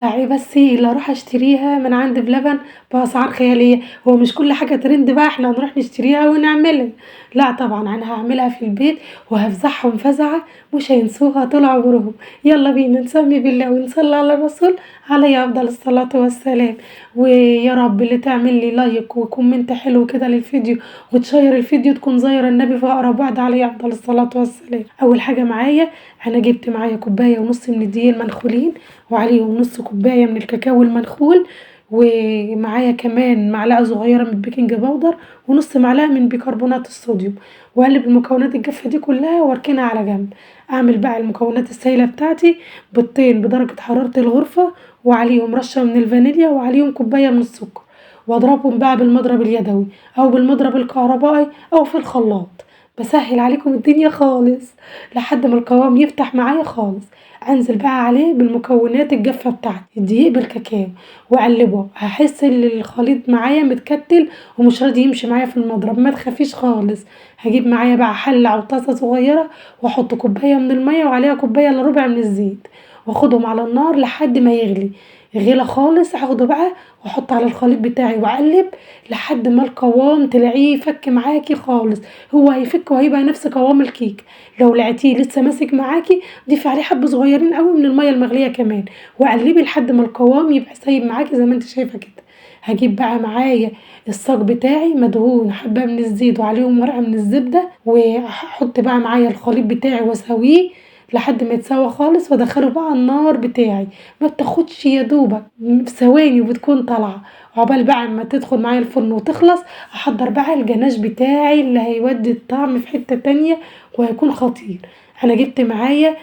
بس اللي اروح اشتريها من عند بلبن باسعار خيالية. هو مش كل حاجة ترند بقى احنا هنروح نشتريها ونعملها، لا طبعا انا هعملها في البيت وهفزعهم فزعه مش هينسوها طول عمرهم. يلا بينا نسمي بالله ونصلي على الرسول عليه افضل الصلاة والسلام. ويا رب اللي تعمل لي like و comment حلو كده للفيديو وتشير الفيديو تكون زايره النبي في اقرب وعد عليه افضل الصلاة والسلام. اول حاجة معايا انا جبت معايا كوباية ونص من الدقيق المنخولين وعليهم نص كوباية من الكاكاو المنخول، ومعايا كمان معلقه صغيرة من ال baking powder ونص معلقه من بيكربونات الصوديوم، واقلب المكونات الجافه دي كلها واركنها على جنب. اعمل بقى المكونات السائلة بتاعتي بيضتين بدرجة حرارة الغرفة وعليهم رشه من الفانيليا وعليهم كوباية من السكر، واضربهم بقى بالمضرب اليدوي او بالمضرب الكهربائي او في الخلاط. بسهل عليكم الدنيا خالص لحد ما القوام يفتح معايا خالص. انزل بقى عليه بالمكونات الجافه بتاعتي الدقيق بالكاكاو واقلبه. هحس ان الخليط معايا متكتل ومش راضي يمشي معايا في المضرب، ما تخافيش خالص. هجيب معايا بقى حله او طاسه صغيرة واحط كوباية من المية وعليها كوباية الا ربع من الزيت، واخدهم على النار لحد ما يغلي غلى خالص. هاخده بقى واحط على الخليط بتاعي واقلب لحد ما القوام تلاقيه فك معاكي خالص. هو هيفك وهيبقى نفس قوام الكيك. لو لقيتيه لسه ماسك معاكي ضيفي عليه حبه صغيرين قوي من المية المغليه كمان، وقلبي لحد ما القوام يبقى سايب معاكي زي ما انت شايفه كده. هجيب بقى معايا الصاج بتاعي مدهون حبه من الزيت وعليهم ورقة من الزبدة، وهحط بقى معايا الخليط بتاعي واسويه لحد ما يتسوى خالص، وادخله بقى النار بتاعي. ما بتاخدش يا دوبك ثواني وبتكون طالعه. عقبال بقى ما تدخل معايا الفرن وتخلص احضر بقى الجناش بتاعي اللي هيودي الطعم في حتة تانية وهيكون خطير. انا جبت معايا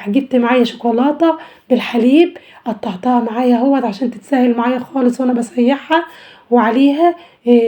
جبت معايا شوكولاتة بالحليب قطعتها معايا اهوت عشان تتسهل معايا خالص وانا بسيحها، وعليها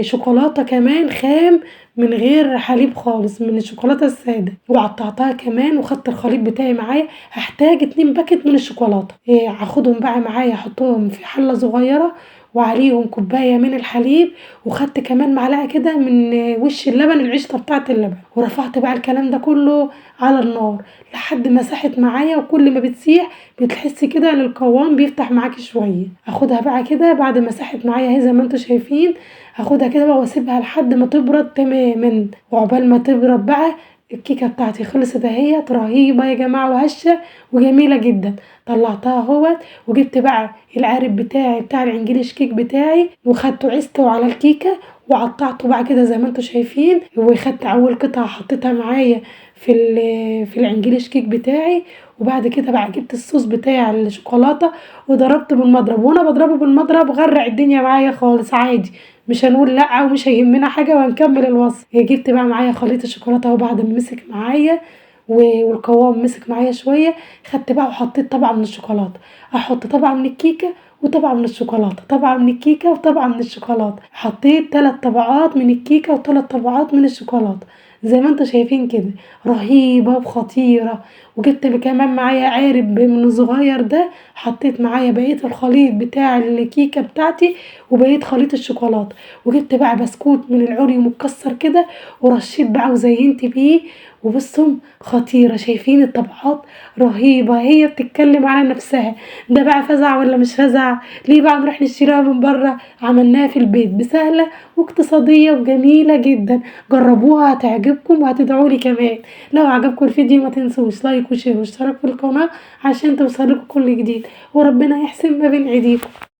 شوكولاتة كمان خام من غير حليب خالص، من الشوكولاتة السادة، وقطعتها كمان. وخدت الخليط بتاعي معايا. هحتاج 2 باكت من الشوكولاتة، هاخدهم بقى معايا احطهم في حله صغيرة وعليهم كوباية من الحليب، وخدت كمان معلقه كده من وش اللبن القشطه بتاعه اللبن، ورفعت بقى الكلام ده كله على النار لحد ما ساحت معايا. وكل ما بتسيح بتحسي كده ان القوام بيفتح معاكي شوية. اخدها بقى كده بعد ما ساحت معايا اهي زي ما انتم شايفين، هاخدها كده بقى واسيبها لحد ما تبرد تماما. وعقبال ما تبرد بقى الكيكه بتاعتي خلصت اهيت، رهيبة يا جماعة وهشه وجميلة جدا. طلعتها اهوت وجبت بقى القارب بتاعي بتاع الانجليش كيك بتاعي وخدته عزته على الكيكه وقطعته بقى كده زي ما انتم شايفين. وخدت اول قطعه حطيتها معايا في الانجليش كيك بتاعي، وبعد كده بقى جبت الصوص بتاع الشوكولاتة وضربته بالمضرب. وانا بضربه بالمضرب غرق الدنيا معايا خالص عادي، مش هنقول لا ومش هيهمنا حاجة وهنكمل الوصف. جبت بقى معايا خليط الشوكولاتة اهو بعد ما مسك معايا والقوام مسك معايا شوية، خدت بقى وحطيت طبقه من الشوكولاتة. احط طبقه من الكيكه وطبقه من الشوكولاتة، طبقه من الكيكه وطبقه من الشوكولاتة. حطيت 3 طبقات من الكيكه و3 طبقات من الشوكولاتة زي ما انتم شايفين كده، رهيبة وخطيرة. وجبت كمان معايا قارب من الصغير ده، حطيت معايا بقية الخليط بتاع الكيكه بتاعتي وبقية خليط الشوكولاتة. وجبت بقى بسكوت من العوريو متكسر كده ورشيت بقى وزينت بيه. وبصوا خطيرة، شايفين الطبقات رهيبة، هي بتتكلم على نفسها. ده بقى فزع ولا مش فزع؟ ليه بقى نروح نشتريها من بره؟ عملناها في البيت بسهله واقتصادية وجميلة جدا. جربوها هتعجبكم وهتدعولي كمان. لو عجبكم الفيديو ما تنسوش like و share واشتراك في القناة عشان توصلكم كل جديد، وربنا يحسن ما بين ايديكم.